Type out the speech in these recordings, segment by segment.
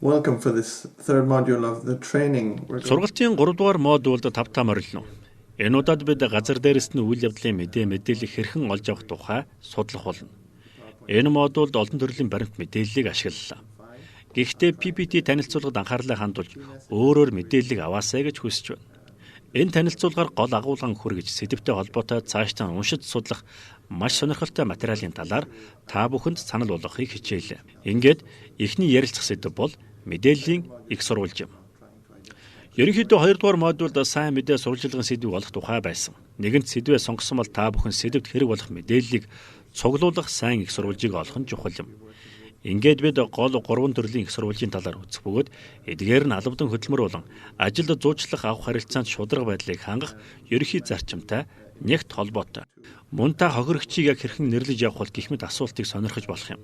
Welcome for this third module of the training. Сургалтын 3 дугаар модульд тавтаа морилно. Энэ удаад бид газар дээрээс нь үйл явдлын мэдээллийг хэрхэн олж авах тухай судлах болно. Энэ модульд олон төрлийн баримт мэдээллийг ашиглалаа. Гэхдээ PPT танилцуулгад анхаарлаа хандуулж өөрөөр мэдээллийг аваасай гэж хүсэж байна. Энэ танилцуулгаар гол агуулган хүргэж, сэдэвтэй холбоотой цаашдаа уншиж судлах маш сонирхолтой материалын талаар та бүхэнд санал болгохыг хичээлээ. Ингээд эхний ярилцах сэдэв бол мэдээллийн их сурвалж юм. Ерөнхийдөө 2 дугаар модульд сайн мэдээ сурвалжлагын сэдвийг олох тухай байсан. Нэгэнт сэдвээ сонгосон бол та бүхэн сэдэвт хэрэг болох мэдээллийг цуглуулах сайн их сурвалжийг олох нь чухал юм. Ингээд бид гол гурван төрлийн их сурвалжийн талаар үзэх бөгөөд эдгээр нь албадан хөдөлмөр болон ажилд зуучлах авах харилцаанд шударга байдлыг хангах ерөнхий зарчимтай нягт холбоотой. Мөн та хохирогчийг яг хэрхэн нэрлэж явах бол гэх мэт асуултыг сонирхож болох юм.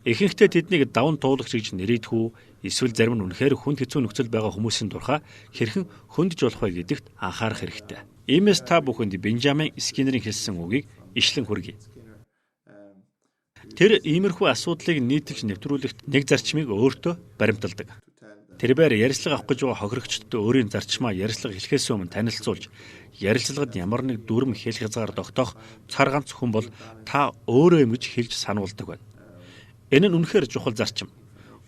Ихэнхдээ тэднийг даван туулагч гэж нэрийдэх үү, эсвэл зарим нь үнэхээр хүнд хэцүү нөхцөл байгаа хүмүүсийн дурхай хэрхэн хөндөж болох вэ гэдэгт анхаарах хэрэгтэй. Иймээс та бүхэнд Бенжамин Скиннерийн хэлсэн үгийг ишлэн хүргэе. Тэр иймэрхүү асуудлыг нийтэлж нэвтрүүлэхт нэг зарчмыг өөртөө баримталдаг. Тэрбээр ярилцлага авах гэж байгаа хохирогчдод өөрийн зарчмаа ярилцлага эхлэхээс өмнө танилцуулж, ярилцлагад ямар нэг дүрэм хэл хязгаар тогтоох цар ганц хүн бол та өөрөө юм гэж хэлж сануулдаг байна. Энэ нь үнэхээр чухал зарчим.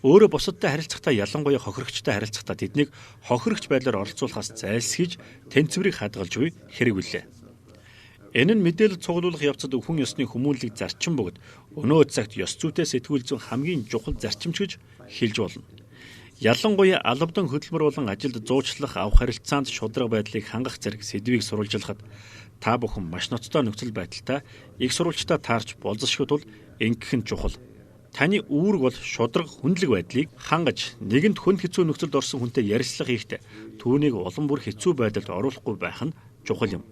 Өөрөө бусадтай харилцахдаа, ялангуяа хохирогчтой харилцахдаа тэднийг хохирогч байдлаар оролцуулахаас зайлсхийж тэнцвэрийг хадгалж буй хэрэг билээ. Энэ нь мэдээлэл цуглуулах явцад хүн ёсны хүмүүнлэг зарчим бөгөөд өнөө цагт ёс зүйтэй сэтгүүл зүйн хамгийн чухал зарчимч гэж хэлж болно. Ялангуяа албадан хөдөлмөр болон ажилд зуучлах авах харилцаанд шударга байдлыг хангах зэрэг сэдвийг сурвалжлахад та бүхэн маш ноцтой нөхцөл байдалтай их сурвалжтай таарч болзошгүй тул ингэх нь чухал. Таны үүрэг бол шударга хүндлэг байдлыг хангаж, нэгэнт хүнд хэцүү нөхцөлд орсон хүнтэй ярилцлага хийхдээ түүнийг улам бүр хэцүү байдалд оруулахгүй байх нь чухал юм.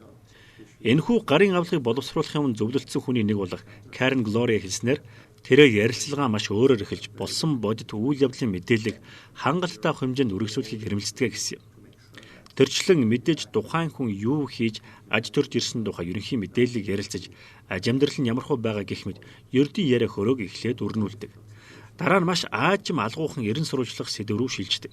Энэхүү гарын авлагыг боловсруулахын өмнө зөвлөлдсөн хүний нэг болох Карен Глория хэлснээр тэрээр ярилцлагаа маш өөрөөр эхэлж, болсон бодит үйл явдлын мэдээллийг хангалттай хэмжээнд үргэлжлүүлэхийг эрмэлздэг гэсэн юм. Тэрчлэн мэдээж тухайн хүн юу хийж аж төрж ирсэн тухай ерөнхий мэдээллийг ярилцаж, аж амьдрал нь ямархуу байгаа гэх мэт ердийн яриа хөрөөг эхлээд өрнүүлдэг. Дараа нь маш аажим алгуухан эрен сурвалжлах сэдэв рүү шилждэг.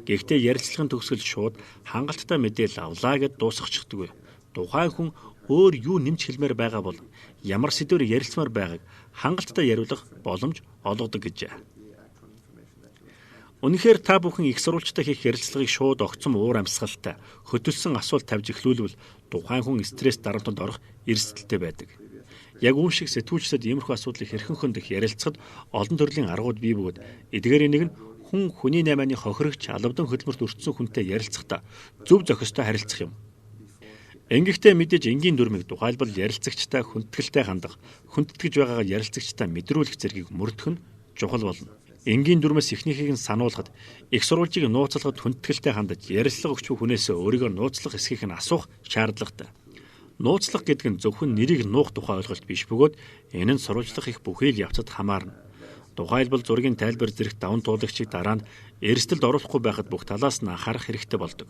Гэхдээ ярилцлагын төгсгөл шууд хангалттай мэдээлэл авлаа гэд дуусгачихдаггүй. Тухайн хүн өөр юу нэмж хэлмээр байгаа бол ямар сэдвээр ярилцмаар байгааг хангалттай яриулах боломж олгодог гэжээ. Үнэхээр та бүхэн их сурвалжтай хийх ярилцлагыг шууд огцом уур амьсгалтай хөтөлсөн асуулт тавьж эхлүүлвэл тухайн хүн стресс дарамтанд орох эрсдэлтэй байдаг. Яг үүн шиг сэтгүүлчдэд иймэрхүү асуудлыг хэрхэн хөндөх ярилцахад олон төрлийн аргууд бий бөгөөд эдгээрийн нэг нь хүн хүний наймааны хохирогч албадан хөдөлмөрт өртсөн хүнтэй ярилцахдаа зөв зохистой харилцах юм. Ингэхдээ мэдээж энгийн дүрмийг, тухайлбал ярилцагчтай хүндэтгэлтэй хандах, хүндэтгэж байгаагаа ярилцагчтай мэдрүүлэх зэргийг мөрдөх нь чухал болно. Энгийн дүрмээс эхнийхийг нь сануулхад их сурвалжийг нууцлахад хүндэтгэлтэй хандаж, ярилцлага өгч буй хүнээс өөрийгөө нууцлах эсхийг нь асуух шаардлагатай. Нууцлах гэдэг нь зөвхөн нэрийг нуух тухай ойлголт биш бөгөөд энэ нь сурвалжлах их бүхий л явцад хамаарна. Тухайлбал зургийн тайлбар зэрэг даван туулагчийг дараа нь эрсдэлд оруулахгүй байхад бүх талаас нь анхаарах хэрэгтэй болдог.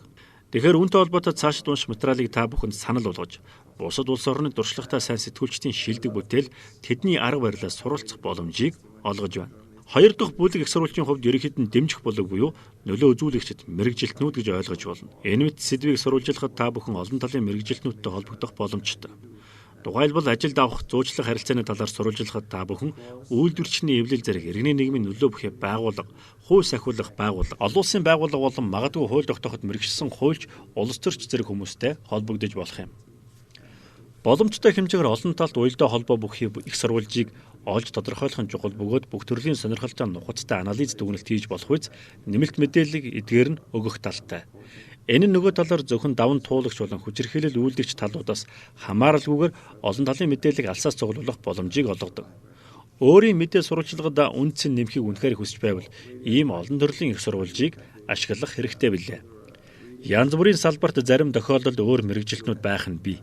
Тэгэхээр үүнтэй холбоотой цаашид унших материалыг та бүхэнд санал болгож, бусад улс орны туршлагатай сайн сэтгүүлчдийн шилдэг бүтээл, тэдний арга барилаас суралцах боломжийг олгож байна. Хоёр дахь бүлэг их сурвалжийн хувьд ерөнхийд нь дэмжих бүлэг буюу нөлөө үзүүлэгчид, мэргэжилтнүүд гэж ойлгож болно. Энэ мэт сэдвийг сурвалжлахад та бүхэн олон талын мэргэжилтнүүдтэй холбогдох боломжтой. Тухайлбал ажилд авах, зуучлах харилцааны талаар сурвалжлахад та бүхэн үйлдвэрчний эвлэл зэрэг иргэний нийгмийн нөлөө бүхий байгууллага, хууль сахиулах байгууллага, олон улсын байгууллага болон магадгүй хууль тогтооход мэргэшсэн хуульч, улс төрч зэрэг хүмүүстэй холбогдож болох юм. Боломжтой хэмжээгээр олон талд уялдаа холбоо бүхий их сурвалжийг олж тодорхойлох нь чухал бөгөөд бүх төрлийн сонирхолтой нухацтай анализ дүгнэлт хийж болох үз нэмэлт мэдээллийг эдгээр нь өгөх талтай. Энэ нь нөгөө талаар зөвхөн даван туулагч болон хүчирхийлэл үйлдэгч талуудаас хамааралгүйгээр олон талын мэдээллийг алсаас цуглуулах боломжийг олгодог. Өөрийн мэдээ сурвалжлагад үнэ цэн нэмэхийг үнэхээр хүсэж байвал ийм олон төрлийн их сурвалжийг ашиглах хэрэгтэй билээ. Янз бүрийн салбарт зарим тохиолдолд өөр мэргэжилтнүүд байх нь бий.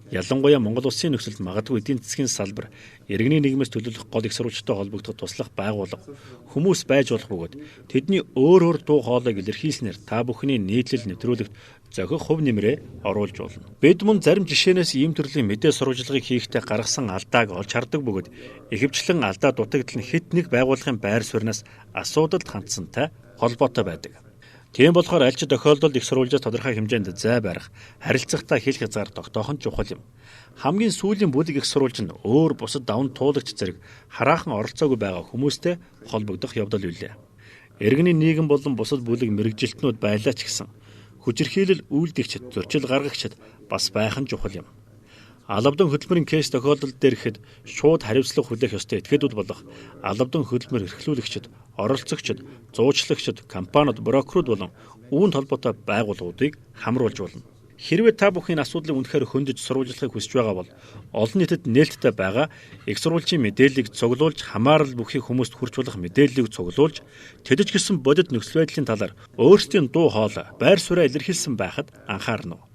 Ялангуяа Монгол улсын нөхцөлд магадгүй эдийн засгийн салбар, иргэний нийгмээс төлөөлөх гол их сурвалжтай холбогдох туслах байгууллага, хүмүүс байж болох бөгөөд тэдний өөр өөр дуу хоолойг илэрхийлснээр та бүхний нийтлэл нэвтрүүлэгт зохих хувь нэмрээ оруулж болно. Бид мөн зарим жишээнээс ийм төрлийн мэдээ сурвалжлагыг хийхдээ гаргасан алдааг олж хардаг бөгөөд ихэвчлэн алдаа дутагдал нь хэд нэг байгууллагын байр сууриас асуудалд хандсантай холбоотой байдаг. Тийм болохоор аль ч тохиолдолд их сурвалжаас тодорхой хэмжээнд зай барих, харилцахдаа хэл хязгаар тогтоох нь чухал юм. Хамгийн сүүлийн бүлэг их сурвалж нь өөр бусад даван туулагч зэрэг хараахан оролцоогүй байгаа хүмүүстэй холбогдох явдал билээ. Иргэний нийгэм болон бусад бүлэг мэргэжилтнүүд байлаа ч гэсэн хүчирхийлэл үйлдэгчид, зөрчил гаргагчид бас байх нь чухал юм. Алавдан хөдөлмөрийн кейс тохиолдол дээр ихэд шууд хариуцлага хүлээх ёстой этгээдүүд болох алавдан хөдөлмөр эрхлүүлэгчид, оролцогчид, зуучлагчид, компаниуд, брокерууд болон үүнд холбоотой байгууллагуудыг хамруулж болно. Хэрвээ та бүхэн асуудлыг үнэхээр хөндөж сурвалжлахыг хүсэж байгаа бол олон нийтэд нээлттэй байгаа их сурвалжийн мэдээллийг цуглуулж, хамаарал бүхий хүмүүст хүрч болох мэдээллийг цуглуулж, тэдэж гисэн бодит нөхцөл байдлын талаар өөрсдийн дуу хоолой, байр сууриа илэрхийлсэн байхад анхаарна уу?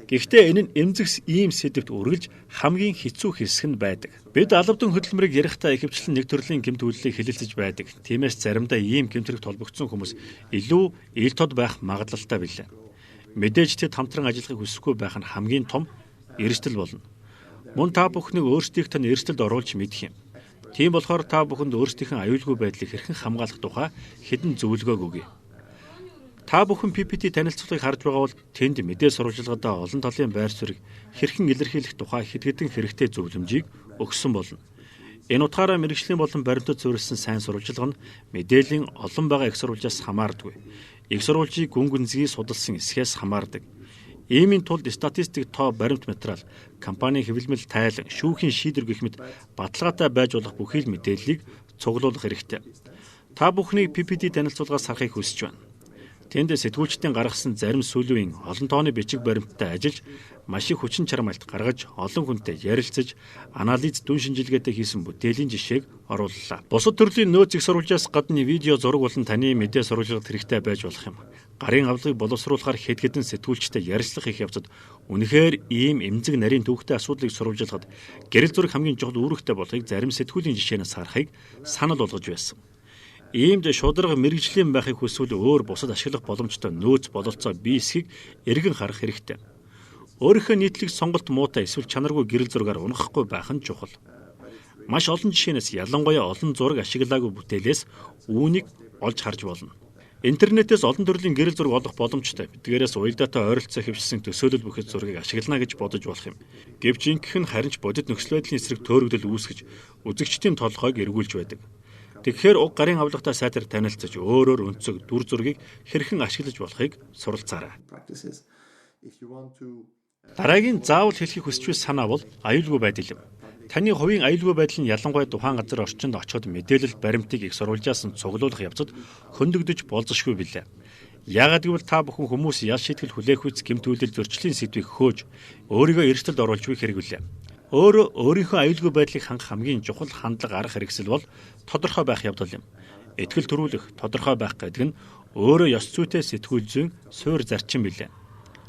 Гэхдээ энэ нь эмзэгс ийм сэдэвт үргэлж хамгийн хэцүү хэсэг нь байдаг. Бид алавдан хөдөлмөрийг ярихдаа ихэвчлэн нэг төрлийн гэмт үйлдэлийг хэлэлцэж байдаг. Тиймээс заримдаа ийм гэмт хэрэгт холбогдсон хүмүүс илүү ил тод байх магадлалтай билээ. Мэдээж тэд хамтран ажиллахыг хүсэхгүй байх нь хамгийн том эрсдэл болно. Мөн та бүхнийг өөрсдийнх нь эрсдэлд оруулж мэдэх юм. Тийм болохоор та бүхэнд өөрсдийнхээ аюулгүй байдлыг хэрхэн хамгаалах тухай хэдэн зөвлөгөөг өгье. Та бүхэн PPT танилцуулгыг харж байгаа бол тэнд мэдээ сурвалжлагадаа олон талын байр суурийг хэрхэн илэрхийлэх тухай хэд хэдэн хэрэгтэй зөвлөмжийг өгсөн болно. Энэ утгаараа мэргэжлийн болон баримтат суурилсан сайн сурвалжлага нь мэдээллийн олон байгаа их сурвалжаас хамаардаггүй. Их сурвалжийг гүн гүнзгий судалсан эсхээс хамаардаг. Иймийн тулд статистик, тоо, баримт материал, компанийн хэвлэмэл тайлан, шүүхийн шийдвэр гэх мэт баталгаатай байж болох бүхий л мэдээллийг цуглуулах хэрэгтэй. Та бүхнийг PPT танилцуулгаас харахыг хүсэж байна. Тэнд сэтгүүлчдийн гаргасан зарим сүүлийн үеийн олон тооны бичиг баримттай ажиллаж, маш их хүчин чармайлт гаргаж, олон хүнтэй ярилцаж, анализ дүн шинжилгээтэй хийсэн бүтээлийн жишээг орууллаа. Бусад төрлийн нөөц их сурвалжаас гадна видео, зураг болон таны мэдээ сурвалжлагад хэрэгтэй байж болох юм. Гарын авлагыг боловсруулахаар хэд хэдэн сэтгүүлчтэй ярилцлага хийх явцад үнэхээр ийм эмзэг нарийн төвхтэй асуудлыг сурвалжлахад гэрэл зураг хамгийн чухал үүрэгтэй болохыг зарим сэтгүүлийн жишээнээс харахыг санал болгож байсан. Иймд шударга мэргэжлийн байхыг хүсвэл өөр бусад ашиглах боломжтой нөөц бололцоо бие эсхийг эргэн харах хэрэгтэй. Өөрийнхөө нийтлэг сонголт муутай эсвэл чанаргүй гэрэл зургаар унахахгүй байх нь чухал. Маш олон жишээнээс ялангуяа олон зураг ашиглаагүй бүтээлээс үүнийг олж харж болно. Интернетээс олон төрлийн гэрэл зураг олох боломжтой. Эдгээрээс уялдаатай ойролцоо хэвшсэн төсөөлөл бүхэл зургийг ашиглана гэж бодож болох юм. Гэвч ингэх нь харин ч бодит нөхцөл байдлын эсрэг төөрөгдөл үүсгэж үзэгчдийн толгойг эргүүлж байдаг. Тэгэхээр уг гарын авлагатай сайтар танилцаж өөрөөр өнцөг дүр зургийг хэрхэн ашиглаж болохыг суралцаарай. Дараагийн заавал хэлэхийг хүсч буй санаа бол аюулгүй байдал юм. Таны хувийн аюулгүй байдал нь ялангуяа тухайн газар орчинд очиход мэдээлэл баримтыг их сурвалжаас нь цуглуулах явцад хөндөгдөж болзошгүй билээ. Яагаад гэвэл та бүхэн хүмүүс ял шийтгэл хүлээх үз гэмт үйлдэл зөрчлийн сэдвийг хөөж өөрийгөө эрсдэлд оруулж буй хэрэг билээ. Өөрөө өөрийнхөө аюулгүй байдлыг хангах хамгийн чухал хандлага арга хэрэгсэл бол тодорхой байх явдал юм. Итгэл төрүүлэх, тодорхой байх гэдэг нь өөрөө ёс зүйтэй сэтгүүл зүйн суур зарчим билээ.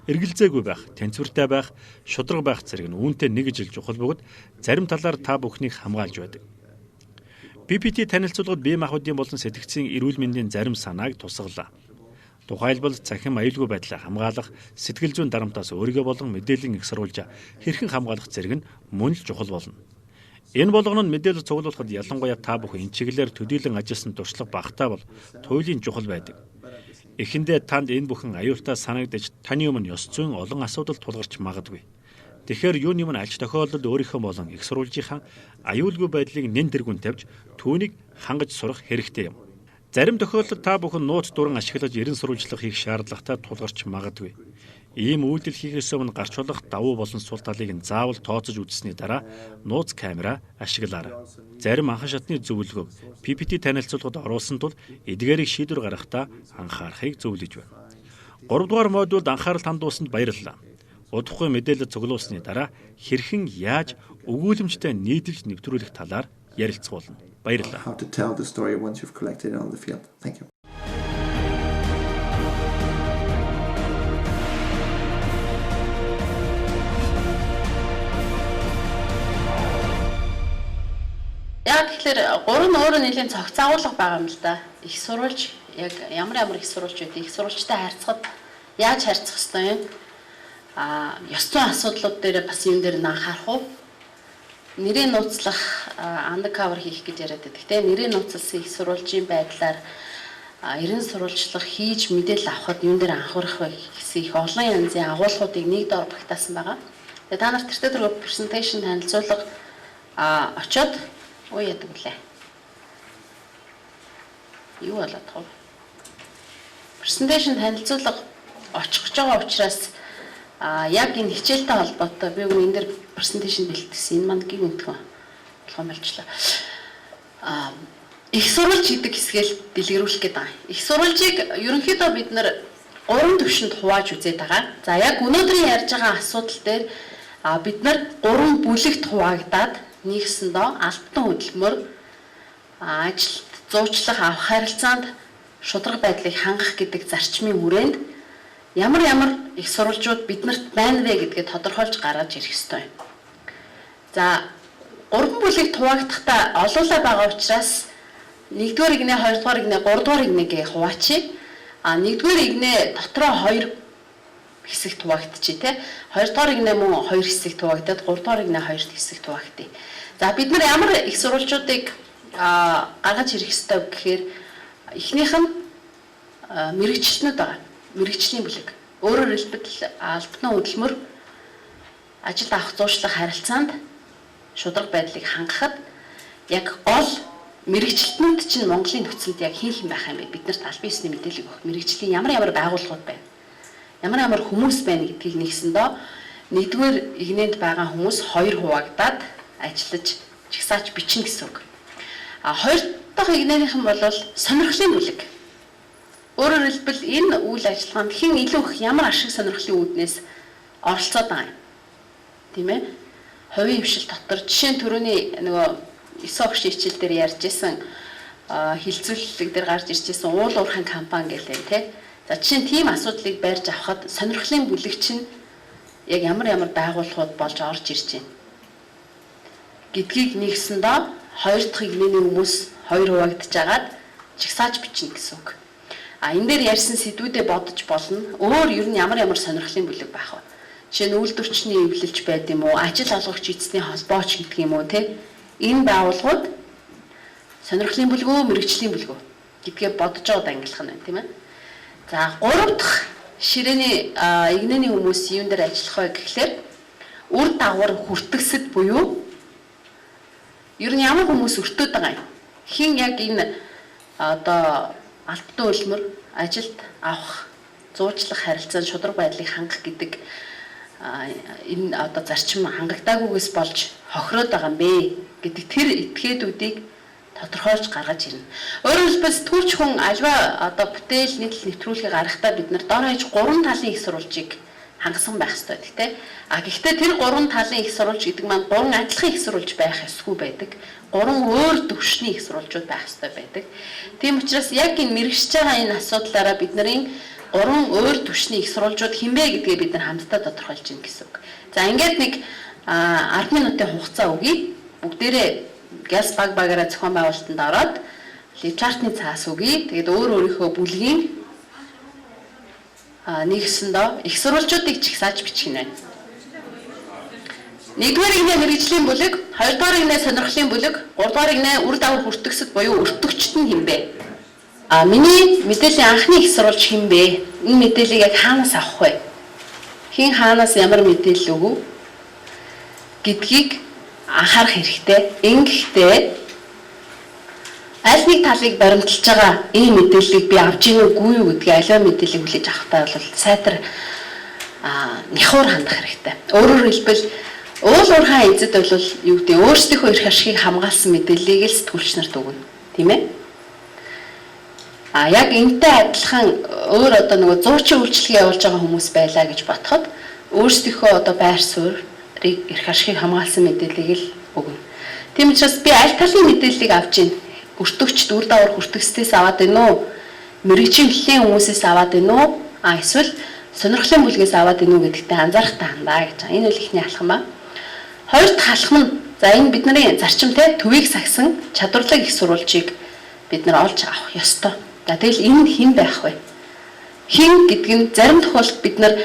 Эргэлзээгүй байх, тэнцвэртэй байх, шударга байх зэрэг нь үүнтэй нэг ижил чухал бөгөөд зарим талаар та бүхнийг хамгаалж байдаг. PPT танилцуулгад бие махбодын болон сэтгцийн эрүүл мэндийн зарим санааг тусгалаа. Тухайлбал цахим аюулгүй байдлаа хамгаалах, сэтгэл зүйн дарамтаас өөрийгөө болон мэдээллийн их сурвалжаа хэрхэн хамгаалах зэрэг нь мөн л чухал болно. Энэ болгоно нь мэдээлэл цуглуулахад ялангуяа та бүхэн энэ чиглэлээр төдийлөн ажилласан туршлага багатай бол туйлын чухал байдаг. Эхэндээ танд энэ бүхэн аюултай санагдаж таны өмнө ёс зүйн олон асуудал тулгарч магадгүй. Тэгэхээр юуны өмнө аль ч тохиолдолд өөрийнхөө болон их сурвалжийнхаа аюулгүй байдлыг нэн тэргүүн тавьж түүнийг хангаж сурах хэрэгтэй юм. Зарим тохиолдолд та бүхэн нууц дуран ашиглаж эрен сурвалжлага хийх шаардлагатай тулгарч магадгүй. Ийм үйлдэл хийхээс өмнө гарч болох давуу болон сул талыг нь заавал тооцож үзсэний дараа нууц камера ашиглаарай. Зарим анхан шатны зөвлөгөөг PPT танилцуулгад оруулсан тул эдгээрийг шийдвэр гаргахдаа анхаарахыг зөвлөж байна. 3 дугаар модульд анхаарал хандуулсанд баярлалаа. Удахгүй мэдээлэл цуглуулсны дараа хэрхэн яаж өгүүлэмжтэй нийтэлж нэвтрүүлэх талаар ярилцах болно. Баярлалаа. How to tell the story once you've collected it on the field. Thank you. тэгэхээр гурван өөр нэлийн цогц агуулга байгаа юм л да. Их сурвалж яг ямар ямар их сурвалж байдаг. Их сурвалжтай харьцахад яаж харьцах ёстой юм? Ёс зүйн асуудлууд дээр бас юм дээр нь анхаарах уу? Нэрийн нууцлах, undercover хийх гэж яриад байдаг те. Нэрийн нууцлсан их сурвалжийн байдлаар эрен сурвалжлах хийж мэдээлэл авахад юун дээр анхаарах вэ гэсэн их олон янзын агуулгуудыг нэг дор багтаасан байгаа. Тэгээ та нарт тэртээ тэргүй presentation танилцуулга очоод өө яадаг үлээ. Юу болоод тав? Presentation танилцуулга очих гэж байгаа учраас яг энэ хичээлтэй холбоотой би энэ дээр presentation бэлтгэсэн. Энэ манд гин үнтгэн болгон болчлоо. Их сурвалж гэдэг хэсгээл дэлгэрүүлэх гээд байгаа. Их сурвалжийг ерөнхийдөө бид нар гурван төвшөнд хувааж үзээд байгаа. За яг өнөөдрийн ярьж байгаа асуудал дээр бид нар гурван бүлэгт хуваагдаад нэгсэндөө албан хөдөлмөр, ажилд зуучлах, авах харилцаанд шударга байдлыг хангах гэдэг зарчмын хүрээнд ямар ямар их сурвалжууд биднэрт байна вэ гэдгээ тодорхойлж гаргаж ирэх ёстой юм. За гурван бүлэг хуваагдахтаа олуулаа байгаа учраас нэгдүгээр игнэ, хоёрдугаар игнэ, гуравдугаар игнэ гэж хуваачи. Нэгдүгээр игнэ дотроо хоёр хэсэгт хуваагдчих те. Хоёрдугаар игнэ мөн хоёр хэсэгт хуваагдаад, гуравдугаар игнэ хоёр хэсэгт хуваагдъя. За бид нар ямар их сурвалжуудыг гаргаж ирэх ёстой гэхээр эхнийх нь мэрэгчлэнүүд байгаа. Мэрэгчлийн бүлэг. Өөрөөр хэлбэл албаны хөдөлмөр, ажил авах зуушлах харилцаанд шударга байдлыг хангахад яг гол мэрэгчлэтнүүд чинь Монголын нөхцөлд яг хэн хэн байх юм бэ? Бид нарт албан ёсны мэдээлэл өгөх мэрэгжлийн ямар ямар байгууллагууд байна? Ямар ямар хүмүүс байна гэдгийг нэгсэндөө нэгдүгээр игнэнд байгаа хүмүүс хоёр хуваагдаад ажиллаж жагсааж бичнэ гэсэн үг. Хоёр дахь игнэнийх нь бол сонирхлын бүлэг. Өөрөөр хэлбэл энэ үйл ажиллагаанд хэн илүү их ямар ашиг сонирхлын үүднээс оролцоод байгаа юм. Тийм ээ? Хувийн хвшил дотор жишээ нь түрүүний нөгөө 9 огшийн хичээл дээр ярьж исэн хилцүүлэг дээр гарч ирж исэн уул уурхайн компани гэлээ тий. За жишээ нь тийм асуудлыг барьж авахад сонирхлын бүлэг чинь яг ямар ямар байгууллагууд болж орж ирж байна гэдгийг нэгсэндээ хоёр дахь игнэний хүмүүс хоёр хуваагдаж агаад жагсааж бичнэ гэсэн үг. Энэ дээр ярьсан сэдвүүдээ бодож болно. Өөр ер нь ямар ямар сонирхлын бүлэг байх вэ? Жишээ нь үйлдвэрчний эвлэлч байд юм уу, ажил олгогч эзний холбооч гэдэг юм уу те. Энэ байгууллагууд сонирхлын бүлэг үү, мэрэгжлийн бүлэг үү гэдгээ бодож байгаа ангилах нь байна, тийм ээ. За гурав дахь ширээний игнэний хүмүүс юун дээр ажиллах вэ гэхлээр үр дагавар хүртэгсэд буюу ер нь ямар хүмүүс өртөөд байгаа юм. Хин яг энэ одоо албатай хөдөлмөр, ажилд авах, зуучлах харилцаанд шударга байдлыг хангах гэдэг энэ одоо зарчим хангагдаагүйгээс болж хохироод байгаа юм бэ гэдэг тэр этгээдүүдийг тодорхойлж гаргаж ирнэ. Өөрөөр хэлбэл сэтгүүлч хүн альва одоо бүтээл нийтлэл нэвтрүүлгийг гаргахтаа бид нар дор хаяж гурван талын их сурвалжийг хангасан байх ёстой гэдэг те. Гэхдээ тэр гурван талын их сурвалж гэдэг маань гурван адилхан их сурвалж байх ёсгүй байдаг. Гурван өөр төвшний их сурвалжууд байх ёстой байдаг. Тийм учраас яг энэ мэрэгшиж байгаа энэ асуудлаараа бид нарын гурван өөр төвшний их сурвалжууд хэн бэ гэдгээ бид нар хамтдаа тодорхойлж байна гэсэн үг. За ингээд нэг 10 минутын хугацаа өгье. Бүгдээрээ гяс баг багаараа зохион байгуулалтанд ороод флипчартны цаас өгье. Тэгээд өөр өөрийнхөө бүлгийн нэгсэндөө их сурвалжуудыг жагсааж бичих нь байна. Нэгдүгээр игнэ мэрэгжлийн бүлэг, хоёрдугаар игнэ сонирхлын бүлэг, гуравдугаар игнэ үр дагавар хүртэгсэд буюу өртөгчд нь хэн бэ? Миний мэдээллийн анхны их сурвалж хэн бэ? Энэ мэдээллийг яг хаанаас авах вэ? Хэн хаанаас ямар мэдээлэл өгөв гэдгийг анхаарах хэрэгтэй. Ингэхдээ аль нэг талыг баримталж байгаа ийм мэдээллийг би авч ийн үгүй юу гэдгийг аливаа мэдээллийг хүлээж авахдаа бол сайтар няхуур хандах хэрэгтэй. Өөрөөр хэлбэл уул уурхайн эзэд бол юу гэдэг өөрсдийнхөө эрх ашигыг хамгаалсан мэдээллийг л сэтгүүлч нарт өгнө. Тийм ээ? Яг энэтэй адилхан өөр одоо нөгөө зуучин үйлчилгээ явуулж байгаа хүмүүс байлаа гэж бодоход өөрсдийнхөө одоо байр суурийг эрх ашигыг хамгаалсан мэдээллийг л өгнө. Тийм учраас би аль талын мэдээллийг авч ийн? Өртөгчд үр дагавар хүртэгсдээс аваад байна уу? Мэргэжлийн хөлийн хүмүүсээс аваад байна уу? Эсвэл сонирхлын бүлгээс аваад байна уу гэдэгтээ анзаарахтай хандаа гэж. Энэ бол эхний алхам ба. Хоёр дахь алхам нь За, энэ бидний зарчим, те, төвийг сахисан чадварлаг их сурвалжийг бид нар олж авах ёстой. За, тэгэл энэ хэн байх вэ? Хэн гэдэг нь зарим тохиолдолд бид нар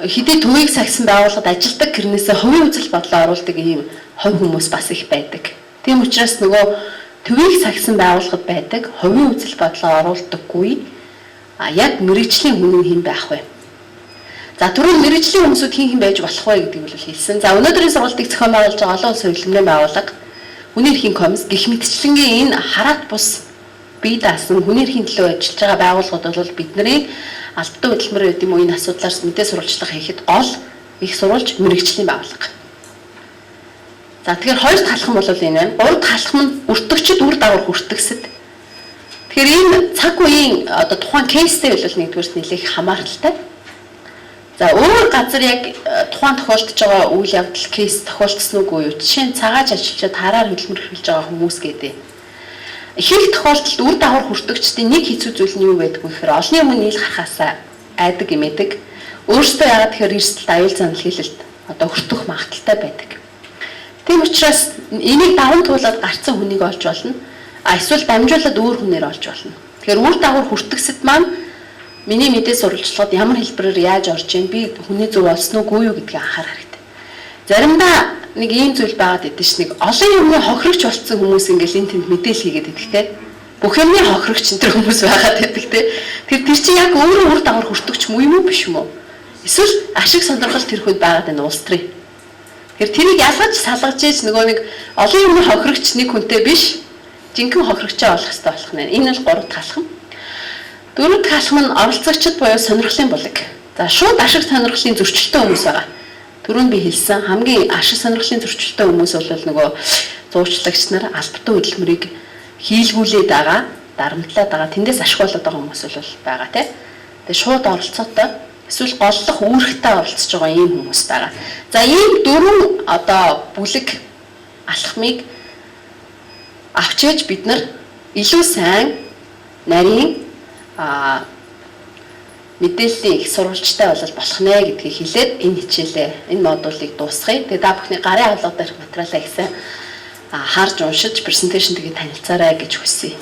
хэдий төвийг сахисан байгууллагад ажилдаг гэрнээсээ хувийн үзэл бодлоо оруулдаг ийм хувь хүмүүс бас их байдаг. Тийм учраас нөгөө төвийг сахисан байгууллагад байдаг, хувийн үзэл бодлоо оруулдаггүй, яг мэргэжлийн хүн нь хэн байх вэ? За, түрүүн мэргэжлийн хүмүүсүүд хэн хэн байж болох вэ гэдгийг бол хэлсэн. За, өнөөдрийн сургалтыг зохион байгуулж байгаа олон улсын хөдөлмөрийн байгууллага, хүний эрхийн комисс гэх мэтчлэнгийн энэ хараат бус бие даасан хүний эрхийн төлөө ажиллаж байгаа байгууллагууд бол бидний албатай хөдөлмөр гэдэг юм уу, энэ асуудлаар мэдээ сурвалжлага хийхэд гол их сурвалж мэргэжлийн байгууллага. За, тэгэхээр хоёр дахь алхам бол энэ байна. Гурав дахь алхам нь өртөгчд, үр дагавар хүртэгсэд. Тэгэхээр энэ цаг үеийн одоо тухайн case тэй бол нэгдүгээрт нэлээх хамааралтай. За, өөр газар яг тухайн тохиолдож байгаа үйл явдал, case тохиолдсон үгүй юу? Жишээ нь цагааж ажиллаж, тараар хөдөлмөр эрхэлж байгаа хүмүүс гэдэг. Ихэнх тохиолдолд үр дагавар хүртэгчдийн нэг хэцүү зүйл нь юу байдаг вэ гэхээр олонний өмнө нийл гарахаасаа айдаг, эмээдэг. Өөрсдөө яагаад тэгэхээр эрсдэлд, аюул занал хийлэлд одоо өртөх магадлалтай байдаг. Тийм учраас энийг даван туулаад гарцсан хүнийг олж болно. А эсвэл дамжуулаад өөр хүнээр олж болно. Тэгэхээр үр дагавар хүртэгсэд маань миний мэдээ сурвалжлагад ямар хэлбэрээр яаж орж ийн, би хүний зөв олсон уугүй юу гэдгийг анхаарах хэрэгтэй. Заримдаа нэг ийм зүйл байгаад идэв ш, нэг олон юмны хохирогч болцсон хүмүүс ингээл энэ тэнд мэдээлэл хийгээд идэх, те. Бүх юмны хохирогч энэ төр хүмүүс байгаад байдаг, те. Тэр чинь яг өөрөө үр дагавар хүртэгч муу юм уу, биш юм уу? Эсвэл ашиг сонирхол тэр хүнд байгаад байна улс төрийн. Тэр тэрийг ялгаж салгаж ийж нөгөө нэг олон юмны хохирогч нэг хүнтэй биш, жинхэнэ хохирогчоо олох хэрэгтэй болох нэ. Энэ бол гурав дахь алхам. Дөрөв дахь алхам нь оролцогчид буюу сонирхлын булаг. За, шууд ашиг сонирхлын зөрчилтэй хүмүүс байгаа. Түрүүн би хэлсэн хамгийн ашиг сонирхлын зөрчилтэй хүмүүс бол нөгөө зуучлагч нар, албатай хөдөлмөрийг хийлгүүлээд байгаа, дарамтлаад байгаа, тэндээс ашиг болоод байгаа хүмүүс бол байгаа, тий. Тэгээ шууд оролцоотой эсвэл голлох үүрэгтэй оролцож байгаа ийм хүмүүс байгаа. За, ийм дөрвөн одоо бүлэг алхмыг авчиж бид нар илүү сайн нарийн мэдээллийн их сурвалжтай бол болох нэ гэдгийг хэлээд энэ хичээлээ, энэ модулыг дуусгая. Тэгээ та бүхний гарын авлага дээрх материалаа ихсэн харж уншиж, presentation тэгээд танилцаарай гэж хүсье.